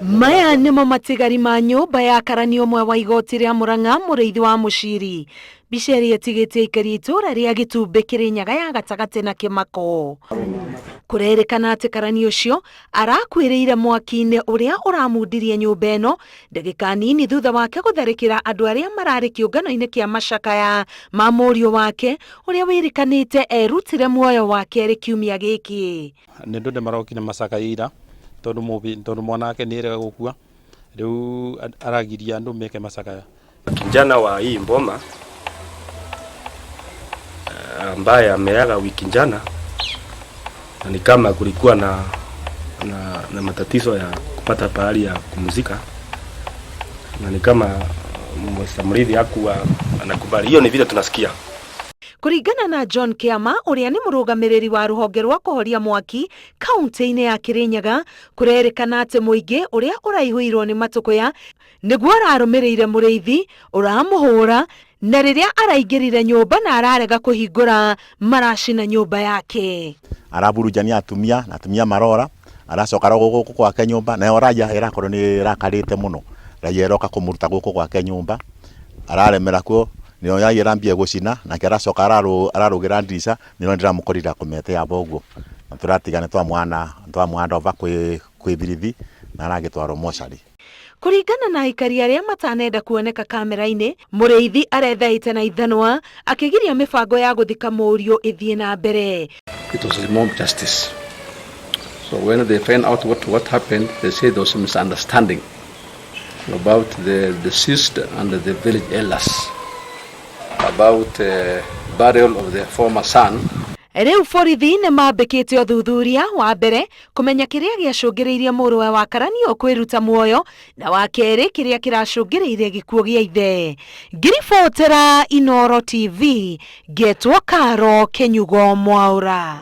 Maya nĩmo matigari ma nyũmba ya karani ũmwe wa igoti rĩa Murang'a, Mũrĩithi wa Mũciri. Mbica ĩrĩa ĩtigĩtie aikari a itũũra rĩa Gĩtumbĩ Kĩrĩnyaga ya gatagatĩ na kĩmako. Kũrerĩkana atĩ karani ũcio arakuĩrĩire mwaki-inĩ ũrĩa ũramundirie nyũmba ĩno ndagĩka nini thutha wake gũtharĩkĩra andũ arĩa mararĩ kĩũngano-inĩ kĩa macakaya ma mũriũ wake ũrĩa wĩrĩkanĩte erutire muoyo wa kerĩ kiumia gĩkĩ. Nĩ andũ nĩ marokire macakaya ira tondũ tondũ mwana wake nĩ erega gũkua, rĩu aragiria andũ meke macakaya. Kijana wa hii mboma ambaye ameaga wiki jana, na ni kama kulikuwa na matatizo ya kupata pahali ya kumzika, na ni kama Mr. Muriithi hakuwa anakubali. Hiyo ni vile tunasikia. Kũringana na John Kĩama, ũrĩa nĩ mũrũgamĩrĩri wa rũhonge rwa kũhoria mwaki kaunti-inĩ ya Kĩrĩnyaga, kũrerĩkana atĩ mũingĩ ũrĩa ũraihũirwo nĩ matũkũya nĩguo ararũmĩrĩire Mũrĩithi ũramũhũra, na rĩrĩa araingĩrire nyũmba na ararega kũhingũra, maracina nyũmba yake. Araburunjania atumia na atumia marora, aracoka gũkũ gwake nyũmba, nayo raia ĩrakorwo nĩ ĩrakarĩte mũno. Raia ĩroka kũmũruta gũkũ gwake nyũmba, araremera kuo, nĩyo raia ĩrambia gũcina, nake aracoka ararũgĩra ndirica, nĩyo ndĩramũkorire akomete aba ũguo. Na tũratiga nĩ twamũ hand over kwĩ birithi na aragĩtwarwo mocarĩ. Kũringana na aikari arĩa matanenda kuoneka kamera-inĩ, Mũrĩithi arethaĩte na ithanwa akĩgiria mĩbango ya gũthika mũriũ ĩthiĩ na mbere. It was a mob justice. So when they find out what happened, they say there was a misunderstanding about the deceased and the village elders about burial of their former son. Rĩu borithi nĩ mambĩkĩte ũthuthuria wa mbere kũmenya kĩrĩa gĩacũngĩrĩirie mũrũwe wa Karanio kwĩruta muoyo, na wa kerĩ kĩrĩa kĩracũngĩrĩirie gĩkuũ gĩa ithe. Ngiribotera Inoro TV, ngetwo Karo Kenyugo Mwaura.